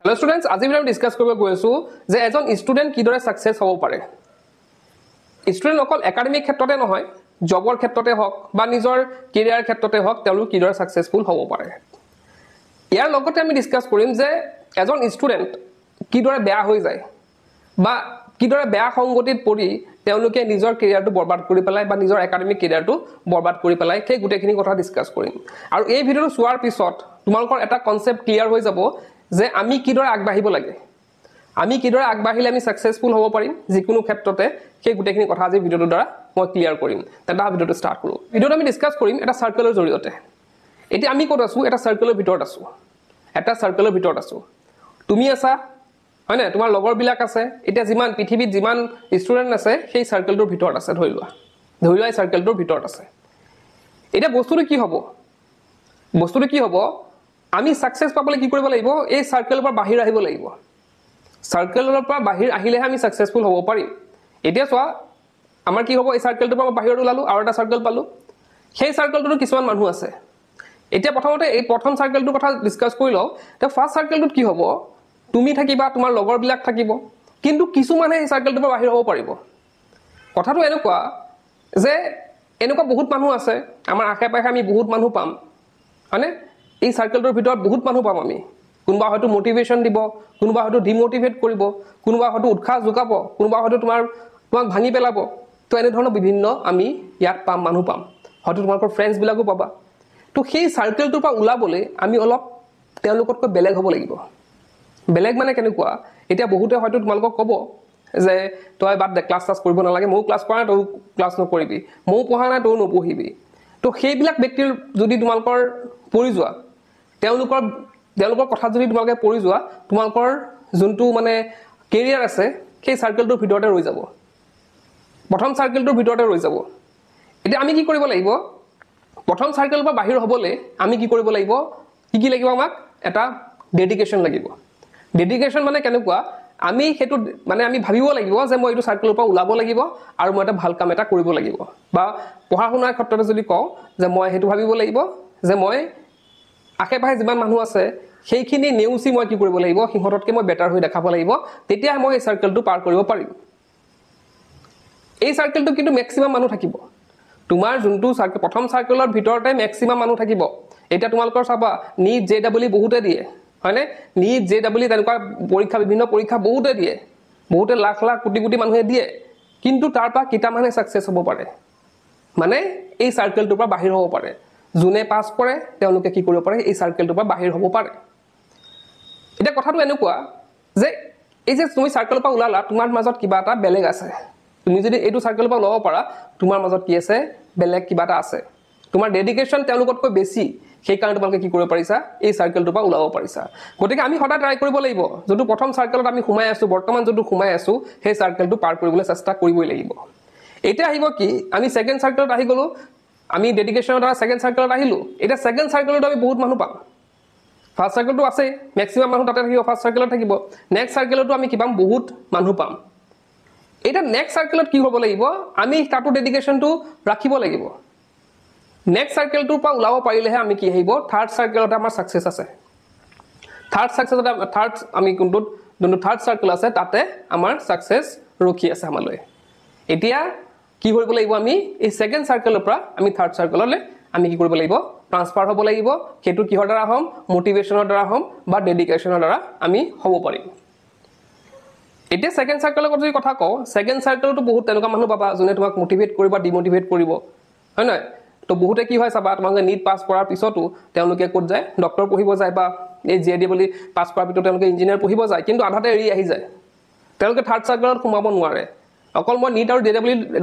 Hello' students, আজি আমি discuss কৰিব গৈ আছোঁ যে এজন ষ্টুডেণ্ট কিদৰে ছাকচেছ হ'ব পাৰে। ষ্টুডেণ্ট অকল একাডেমিক ক্ষেত্ৰতে নহয়, জবৰ ক্ষেত্ৰতে হওক বা নিজৰ কেৰিয়াৰ ক্ষেত্ৰতে হওক, তেওঁলোক কিদৰে ছাকচেছফুল হ'ব পাৰে। ইয়াৰ লগতে আমি ডিছকাছ কৰিম যে এজন ষ্টুডেণ্ট কিদৰে বেয়া হৈ যায় বা কিদৰে বেয়া সংগতিত পৰি তেওঁলোকে নিজৰ কেৰিয়াৰটো বৰবাদ কৰি পেলায় বা নিজৰ একাডেমিক কেৰিয়াৰটো বৰবাদ কৰি পেলায়, সেই গোটেইখিনি কথা ডিছকাছ কৰিম। আৰু এই ভিডিঅ'টো চোৱাৰ পিছত তোমালোকৰ এটা কনচেপ্ট ক্লিয়াৰ হৈ যাব যে আমি কিদৰে আগবাঢ়িব লাগে, আমি কিদৰে আগবাঢ়িলে আমি ছাকচেছফুল হ'ব পাৰিম যিকোনো ক্ষেত্ৰতে। সেই গোটেইখিনি কথা আজি ভিডিঅ'টোৰ দ্বাৰা মই ক্লিয়াৰ কৰিম। তেন্তে ভিডিঅ'টো ষ্টাৰ্ট কৰোঁ। ভিডিঅ'টো আমি ডিছকাছ কৰিম এটা চাৰ্কেলৰ জৰিয়তে। এতিয়া আমি ক'ত আছোঁ? এটা চাৰ্কেলৰ ভিতৰত আছোঁ। এটা চাৰ্কেলৰ ভিতৰত আছোঁ। তুমি আছা, হয়নে? তোমাৰ লগৰবিলাক আছে। এতিয়া যিমান পৃথিৱীত যিমান ষ্টুডেণ্ট আছে সেই চাৰ্কেলটোৰ ভিতৰত আছে। ধৰি লোৱা এই চাৰ্কেলটোৰ ভিতৰত আছে। এতিয়া বস্তুটো কি হ'ব? বস্তুটো কি হ'ব? আমি ছাকচেছ পাবলৈ কি কৰিব লাগিব? এই চাৰ্কেলৰ পৰা বাহিৰ আহিব লাগিব। চাৰ্কেলৰ পৰা বাহিৰ আহিলেহে আমি ছাকচেছফুল হ'ব পাৰিম। এতিয়া চোৱা, আমাৰ কি হ'ব? এই চাৰ্কেলটোৰ পৰা বাহিৰত ওলালোঁ আৰু এটা চাৰ্কেল পালোঁ। সেই চাৰ্কেলটোতো কিছুমান মানুহ আছে। এতিয়া প্ৰথমতে এই প্ৰথম চাৰ্কেলটোৰ কথা ডিছকাছ কৰি লওঁ। এতিয়া ফাৰ্ষ্ট চাৰ্কেলটোত কি হ'ব? তুমি থাকিবা, তোমাৰ লগৰবিলাক থাকিব, কিন্তু কিছুমানে সেই চাৰ্কেলটোৰ পৰা বাহিৰ হ'ব পাৰিব। কথাটো এনেকুৱা যে এনেকুৱা বহুত মানুহ আছে আমাৰ আশে পাশে, আমি বহুত মানুহ পাম, হয়নে? এই চাৰ্কেলটোৰ ভিতৰত বহুত মানুহ পাম আমি। কোনোবা হয়তো মটিভেশ্যন দিব, কোনোবা হয়তো ডিমটিভেট কৰিব, কোনোবা হয়তো উৎসাহ যোগাব, কোনোবা হয়তো তোমাক ভাঙি পেলাব। তো এনেধৰণৰ বিভিন্ন আমি ইয়াত পাম, মানুহ পাম, হয়তো তোমালোকৰ ফ্ৰেণ্ডছবিলাকো পাবা। তো সেই চাৰ্কেলটোৰ পৰা ওলাবলৈ আমি অলপ তেওঁলোকতকৈ বেলেগ হ'ব লাগিব। বেলেগ মানে কেনেকুৱা? এতিয়া বহুতে হয়তো তোমালোকক ক'ব যে তই বাদ দে, ক্লাছ চাছ কৰিব নালাগে, ময়ো ক্লাছ কৰা নাই, তয়ো ক্লাছ নকৰিবি, ময়ো পঢ়া নাই, তয়ো নপঢ়িবি। তো সেইবিলাক ব্যক্তিৰ যদি তোমালোকৰ পৰি যোৱা, তেওঁলোকৰ কথাত যদি তোমালোকে পৰি যোৱা, তোমালোকৰ যোনটো মানে কেৰিয়াৰ আছে সেই চাৰ্কেলটোৰ ভিতৰতে ৰৈ যাব, প্ৰথম চাৰ্কেলটোৰ ভিতৰতে ৰৈ যাব। এতিয়া আমি কি কৰিব লাগিব? প্ৰথম চাৰ্কেলৰ পৰা বাহিৰ হ'বলৈ আমি কি কৰিব লাগিব? কি কি লাগিব আমাক? এটা ডেডিকেশ্যন লাগিব। ডেডিকেশ্যন মানে কেনেকুৱা? আমি সেইটো মানে আমি ভাবিব লাগিব যে মই এইটো চাৰ্কেলৰ পৰা ওলাব লাগিব আৰু মই এটা ভাল কাম এটা কৰিব লাগিব। বা পঢ়া শুনাৰ ক্ষেত্ৰতে যদি কওঁ যে মই সেইটো ভাবিব লাগিব যে মই আশে পাশে যিমান মানুহ আছে সেইখিনি নেওচি মই কি কৰিব লাগিব, সিহঁততকৈ মই বেটাৰ হৈ দেখাব লাগিব, তেতিয়াহে মই এই চাৰ্কেলটো পাৰ কৰিব পাৰিম। এই চাৰ্কেলটো কিন্তু মেক্সিমাম মানুহ থাকিব। তোমাৰ যোনটো চাৰ্কেল, প্ৰথম চাৰ্কেলৰ ভিতৰতে মেক্সিমাম মানুহ থাকিব। এতিয়া তোমালোকৰ চাবা, নিট, জে ডাবল ই বহুতে দিয়ে, হয়নে? নিট, জে ডাবল ই তেনেকুৱা পৰীক্ষা, বিভিন্ন পৰীক্ষা বহুতে দিয়ে, বহুতে লাখ লাখ কোটি কোটি মানুহে দিয়ে, কিন্তু তাৰ পৰা কেইটামানহে ছাকচেছ হ'ব পাৰে, মানে এই চাৰ্কেলটোৰ পৰা বাহিৰ হ'ব পাৰে। যোনে পাছ কৰে তেওঁলোকে কি কৰিব পাৰে? এই চাৰ্কেলটোৰ পৰা বাহিৰ হ'ব পাৰে। এতিয়া কথাটো এনেকুৱা যে এই যে তুমি চাৰ্কেলৰ পৰা ওলালা, তোমাৰ মাজত কিবা এটা বেলেগ আছে। তুমি যদি এইটো চাৰ্কেলৰ পৰা ওলাব পাৰা, তোমাৰ মাজত কি আছে? বেলেগ কিবা এটা আছে। তোমাৰ ডেডিকেশ্যন তেওঁলোকতকৈ বেছি, সেইকাৰণে তোমালোকে কি কৰিব পাৰিছা? এই চাৰ্কেলটোৰ পৰা ওলাব পাৰিছা। গতিকে আমি সদায় ট্ৰাই কৰিব লাগিব, যোনটো প্ৰথম চাৰ্কেলত আমি সোমাই আছোঁ, বৰ্তমান যোনটো সোমাই আছোঁ, সেই চাৰ্কেলটো পাৰ কৰিবলৈ চেষ্টা কৰিবই লাগিব। এতিয়া আহিব কি, আমি ছেকেণ্ড চাৰ্কেলত আহি গ'লোঁ, আমি ডেডিকেশ্যনৰ দ্বাৰা ছেকেণ্ড চাৰ্কেলত আহিলোঁ। এতিয়া ছেকেণ্ড চাৰ্কেলত আমি বহুত মানুহ পাম। ফাৰ্ষ্ট চাৰ্কেলটো আছেই, মেক্সিমাম মানুহ তাতে থাকিব, ফাৰ্ষ্ট চাৰ্কেলত থাকিব। নেক্সট চাৰ্কেলতো আমি কি পাম? বহুত মানুহ পাম। এতিয়া নেক্সট চাৰ্কেলত কি হ'ব লাগিব? আমি তাতো ডেডিকেশ্যনটো ৰাখিব লাগিব। নেক্সট চাৰ্কেলটোৰ পৰা ওলাব পাৰিলেহে আমি কি আহিব? থাৰ্ড চাৰ্কেলত আমাৰ ছাকচেছ আছে। থাৰ্ড ছাকচেছত, থাৰ্ড আমি কোনটোত, যোনটো থাৰ্ড চাৰ্কেল আছে তাতে আমাৰ ছাকচেছ ৰখি আছে আমালৈ। এতিয়া কি কৰিব লাগিব? আমি এই ছেকেণ্ড চাৰ্কেলৰ পৰা আমি থাৰ্ড চাৰ্কেললৈ আমি কি কৰিব লাগিব? ট্ৰান্সফাৰ হ'ব লাগিব। সেইটো কিহৰ দ্বাৰা হ'ম? মটিভেশ্যনৰ দ্বাৰা হ'ম বা ডেডিকেশ্যনৰ দ্বাৰা আমি হ'ব পাৰিম। এতিয়া ছেকেণ্ড চাৰ্কেলৰ যদি কথা কওঁ, ছেকেণ্ড চাৰ্কেলতো বহুত তেনেকুৱা মানুহ পাবা যোনে তোমাক মটিভেট কৰিব, ডিমটিভেট কৰিব, হয় নহয়? তো বহুতে কি হয় চাবা, তোমালোকে নিট পাছ কৰাৰ পিছতো তেওঁলোকে ক'ত যায়? ডক্টৰ পঢ়িব যায়, বা এই জে ডি বুলি পাছ কৰাৰ পিছত তেওঁলোকে ইঞ্জিনিয়াৰ পঢ়িব যায়, কিন্তু আধাতে এৰি আহি যায়। তেওঁলোকে থাৰ্ড চাৰ্কেলত সোমাব নোৱাৰে। অকল মই নিট আৰু জে ডি বুলি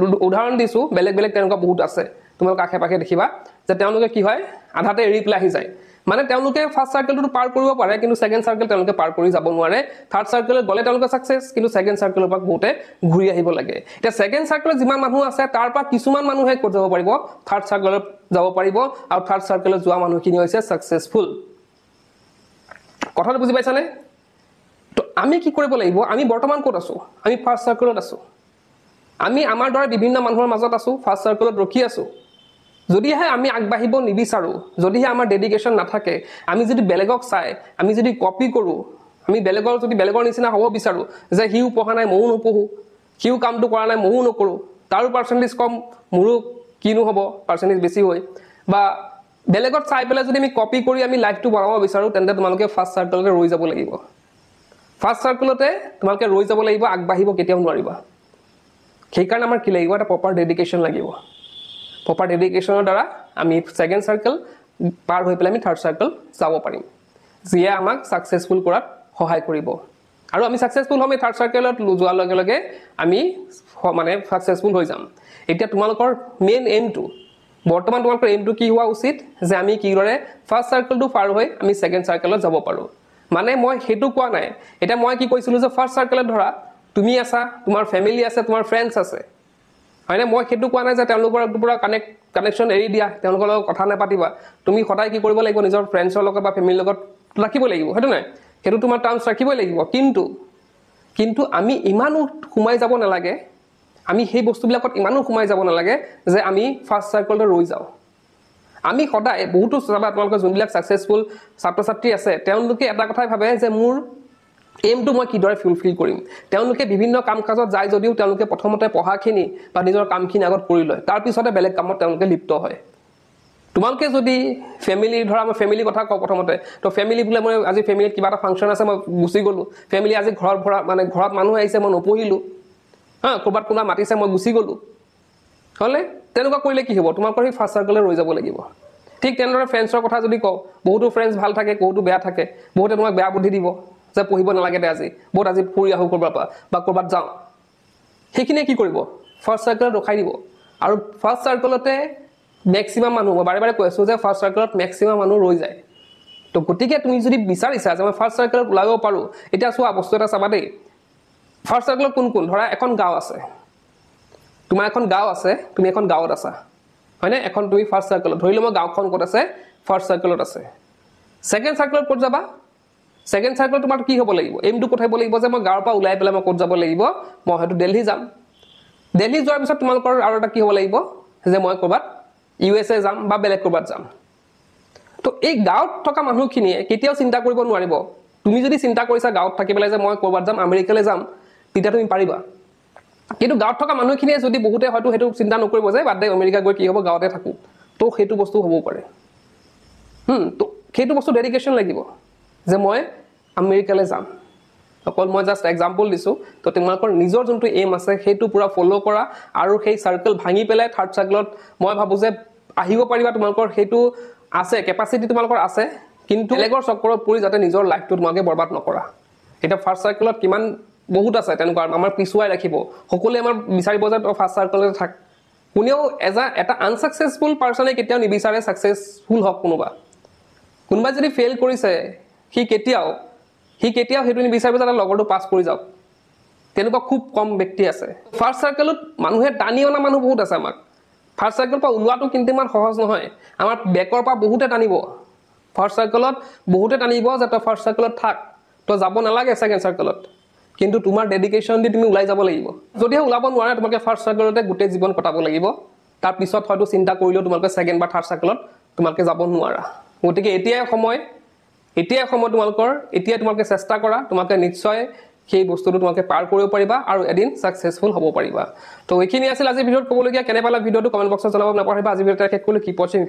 উদাহৰণ দিছোঁ, বেলেগ বেলেগ তেনেকুৱা বহুত আছে। তোমালোকে আশে পাশে দেখিবা যে তেওঁলোকে কি হয়, আধাতে এৰি পেলাই আহি যায়। মানে তেওঁলোকে ফাৰ্ষ্ট চাৰ্কেলটো পাৰ কৰিব পাৰে, কিন্তু ছেকেণ্ড চাৰ্কেল তেওঁলোকে পাৰ কৰি যাব নোৱাৰে। থাৰ্ড চাৰ্কেলত গ'লে তেওঁলোকে ছাকচেছ, কিন্তু ছেকেণ্ড চাৰ্কেলৰ পৰা বহুতে ঘূৰি আহিব লাগে। এতিয়া ছেকেণ্ড চাৰ্কেলত যিমান মানুহ আছে তাৰ পৰা কিছুমান মানুহে ক'ত যাব পাৰিব? থাৰ্ড চাৰ্কেলত যাব পাৰিব। আৰু থাৰ্ড চাৰ্কেলত যোৱা মানুহখিনি হৈছে ছাকচেছফুল। কথাটো বুজি পাইছানে? তো আমি কি কৰিব লাগিব? আমি বৰ্তমান ক'ত আছোঁ? আমি ফাৰ্ষ্ট চাৰ্কেলত আছোঁ। আমি আমাৰ দৰে বিভিন্ন মানুহৰ মাজত আছোঁ, ফাৰ্ষ্ট চাৰ্কেলত ৰখি আছোঁ। যদিহে আমি আগবাঢ়িব নিবিচাৰোঁ, যদিহে আমাৰ ডেডিকেশ্যন নাথাকে, আমি যদি বেলেগক চাই, আমি যদি কপি কৰোঁ, আমি বেলেগৰ যদি বেলেগৰ নিচিনা হ'ব বিচাৰোঁ যে সিও পঢ়া নাই ময়ো নপঢ়োঁ, সিও কামটো কৰা নাই ময়ো নকৰোঁ, তাৰো পাৰ্চেণ্টেজ কম মোৰো কিনো হ'ব পাৰ্চেণ্টেজ বেছি হৈ, বা বেলেগত চাই পেলাই যদি আমি কপি কৰি আমি লাইফটো বনাব বিচাৰোঁ, তেন্তে তোমালোকে ফাৰ্ষ্ট চাৰ্কলতে ৰৈ যাব লাগিব। ফাৰ্ষ্ট চাৰ্কলতে তোমালোকে ৰৈ যাব লাগিব, আগবাঢ়িব কেতিয়াও নোৱাৰিবা। সেইকাৰণে আমাৰ কি লাগিব, এটা প্ৰপাৰ ডেডিকেশ্যন লাগিব। প্ৰপাৰ ডেডিকেশ্যনৰ দ্বাৰা আমি ছেকেণ্ড চাৰ্কেল পাৰ হৈ পেলাই আমি থাৰ্ড চাৰ্কেল যাব পাৰিম, যিয়ে আমাক ছাকচেছফুল কৰাত সহায় কৰিব। আৰু আমি ছাকচেছফুল হ'ম এই থাৰ্ড চাৰ্কেলত যোৱাৰ লগে লগে আমি মানে ছাকচেছফুল হৈ যাম। এতিয়া তোমালোকৰ মেইন এইমটো, বৰ্তমান তোমালোকৰ এইমটো কি হোৱা উচিত, যে আমি কিদৰে ফাৰ্ষ্ট চাৰ্কেলটো পাৰ হৈ আমি ছেকেণ্ড চাৰ্কেলত যাব পাৰোঁ। মানে মই সেইটো কোৱা নাই, এতিয়া মই কি কৈছিলোঁ যে ফাৰ্ষ্ট চাৰ্কেলত ধৰা তুমি আছা, তোমাৰ ফেমিলি আছে, তোমাৰ ফ্ৰেণ্ডছ আছে, হয়নে? মই সেইটো কোৱা নাই যে তেওঁলোকৰ পূৰা কানেকশ্যন এৰি দিয়া, তেওঁলোকৰ লগত কথা নাপাতিবা। তুমি সদায় কি কৰিব লাগিব, নিজৰ ফ্ৰেণ্ডছৰ লগত বা ফেমিলিৰ লগত ৰাখিব লাগিব, সেইটো নাই, সেইটো তোমাৰ টাৰ্মছ ৰাখিবই লাগিব। কিন্তু আমি ইমানো সোমাই যাব নালাগে, আমি সেই বস্তুবিলাকত ইমানো সোমাই যাব নালাগে যে আমি ফাৰ্ষ্ট চাৰ্কলতে ৰৈ যাওঁ। আমি সদায় বহুতো চাবা, তোমালোকৰ যোনবিলাক ছাকচেছফুল ছাত্ৰ ছাত্ৰী আছে, তেওঁলোকে এটা কথাই ভাবে যে মোৰ এইমটো মই কিদৰে ফুলফিল কৰিম। তেওঁলোকে বিভিন্ন কাম কাজত যায় যদিও তেওঁলোকে প্ৰথমতে পঢ়াখিনি বা নিজৰ কামখিনি আগত কৰি লয়, তাৰপিছতে বেলেগ কামত তেওঁলোকে লিপ্ত হয়। তোমালোকে যদি ফেমিলি, ধৰা মই ফেমিলিৰ কথা কওঁ প্ৰথমতে, তো ফেমিলি বোলে মই আজি ফেমিলিত কিবা এটা ফাংচন আছে মই গুচি গ'লোঁ, ফেমিলি আজি ঘৰত ভৰা মানে ঘৰত মানুহ আহিছে মই নপঢ়িলোঁ, হা ক'ৰবাত কোনোবা মাতিছে মই গুচি গ'লোঁ, হ'লে তেনেকুৱা কৰিলে কি হ'ব, তোমালোকৰ সেই ফাৰ্ষ্ট চাৰ্কলে ৰৈ যাব লাগিব। ঠিক তেনেদৰে ফ্ৰেণ্ডছৰ কথা যদি কওঁ, বহুতো ফ্ৰেণ্ডছ ভাল থাকে, বহুতো বেয়া থাকে, বহুতে তোমাক বেয়া বুদ্ধি দিব যে পঢ়িব নালাগে দে আজি, বহুত আজি ফুৰি আহোঁ ক'ৰবাৰ পৰা বা ক'ৰবাত যাওঁ, সেইখিনিয়ে কি কৰিব, ফাৰ্ষ্ট চাৰ্কলত ৰখাই দিব। আৰু ফাৰ্ষ্ট চাৰ্কলতে মেক্সিমাম মানুহ, মই বাৰে বাৰে কৈ আছোঁ যে ফাৰ্ষ্ট চাৰ্কলত মেক্সিমাম মানুহ ৰৈ যায়। তো গতিকে তুমি যদি বিচাৰিছা যে মই ফাৰ্ষ্ট চাৰ্কলত ওলাব পাৰোঁ, এতিয়া চোৱা বস্তু এটা চাবা দেই, ফাৰ্ষ্ট চাৰ্কলত কোন কোন, ধৰা এখন গাঁও আছে, তোমাৰ এখন গাঁও আছে, তুমি এখন গাঁৱত আছা, হয়নে? এখন তুমি ফাৰ্ষ্ট চাৰ্কলত, ধৰি লওঁ মই গাঁওখন ক'ত আছে, ফাৰ্ষ্ট চাৰ্কলত আছে। ছেকেণ্ড চাৰ্কলত ক'ত যাবা, ছেকেণ্ড চাৰ্কলত তোমাৰ কি হ'ব লাগিব, এইমটো ক'ত হ'ব লাগিব যে মই গাঁৱৰ পৰা ওলাই পেলাই মই ক'ত যাব লাগিব, মই হয়তো দিল্লী যাম। দিল্লী যোৱাৰ পিছত তোমালোকৰ আৰু এটা কি হ'ব লাগিব যে মই ক'ৰবাত USA যাম বা বেলেগ ক'ৰবাত যাম। তো এই গাঁৱত থকা মানুহখিনিয়ে কেতিয়াও চিন্তা কৰিব নোৱাৰিব। তুমি যদি চিন্তা কৰিছা গাঁৱত থাকি পেলাই যে মই ক'ৰবাত যাম, আমেৰিকালৈ যাম, তেতিয়া তুমি পাৰিবা। কিন্তু গাঁৱত থকা মানুহখিনিয়ে যদি বহুতে হয়তো সেইটো চিন্তা নকৰিব যে বাদ দে আমেৰিকা গৈ কি হ'ব, গাঁৱতে থাকোঁ, তো সেইটো বস্তু হ'বও পাৰে। তো সেইটো বস্তু ডেডিকেশ্যন লাগিব যে মই আমেৰিকালৈ যাম। অকল মই জাষ্ট এক্সাম্পল দিছোঁ। তো তোমালোকৰ নিজৰ যোনটো এইম আছে সেইটো পূৰা ফ'ল' কৰা আৰু সেই চাৰ্কেল ভাঙি পেলাই থাৰ্ড চাৰ্কেলত মই ভাবোঁ যে আহিব পাৰিবা। তোমালোকৰ সেইটো আছে, কেপাচিটি তোমালোকৰ আছে, কিন্তু বেলেগৰ চক্কৰত পৰি যাতে নিজৰ লাইফটো তোমালোকে বৰবাদ নকৰা। এতিয়া ফাৰ্ষ্ট চাৰ্কেলত কিমান বহুত আছে তেনেকুৱা আমাৰ পিছুৱাই ৰাখিব, সকলোৱে আমাৰ বিচাৰিব যে তই ফাৰ্ষ্ট চাৰ্কেলতে থাক। কোনেও এটা আনচাকচেছফুল পাৰ্চনে কেতিয়াও নিবিচাৰে ছাকচেছফুল হওক। কোনোবাই যদি ফেইল কৰিছে, সি কেতিয়াও সেইটো নিবিচাৰিব যে তাৰ লগৰটো পাছ কৰি যাওক। তেনেকুৱা খুব কম ব্যক্তি আছে। ফাৰ্ষ্ট চাৰ্কেলত মানুহে টানি অনা মানুহ বহুত আছে। আমাক ফাৰ্ষ্ট চাৰ্কেলৰ পৰা ওলোৱাটো কিন্তু ইমান সহজ নহয়। আমাৰ বেকৰ পৰা বহুতে টানিব, ফাৰ্ষ্ট চাৰ্কেলত বহুতে টানিব যে তই ফাৰ্ষ্ট চাৰ্কেলত থাক, তই যাব নালাগে ছেকেণ্ড চাৰ্কেলত। কিন্তু তোমাৰ ডেডিকেশ্যন দি তুমি ওলাই যাব লাগিব। যদিহে ওলাব নোৱাৰা, তোমালোকে ফাৰ্ষ্ট চাৰ্কেলতে গোটেই জীৱন কটাব লাগিব। তাৰপিছত হয়তো চিন্তা কৰিলেও তোমালোকে ছেকেণ্ড বা থাৰ্ড চাৰ্কেলত তোমালোকে যাব নোৱাৰা। গতিকে এতিয়াই সময় তোমালোকৰ, এতিয়াই তোমালোকে চেষ্টা কৰা, তোমালোকে নিশ্চয় সেই বস্তুটো তোমালোকে পাৰ কৰিব পাৰিবা আৰু এদিন ছাকচেছফুল হ'ব পাৰিবা। তো এইখিনি আছিল আজি ভিডিঅ'ত ক'বলগীয়া। কেনে পালা ভিডিঅ'টো কমেণ্ট বক্সত জনাব নাপাহৰিবা। আজি ভিডিঅ'টো শেষ কৰিলোঁ। কিপ ৱাচিং।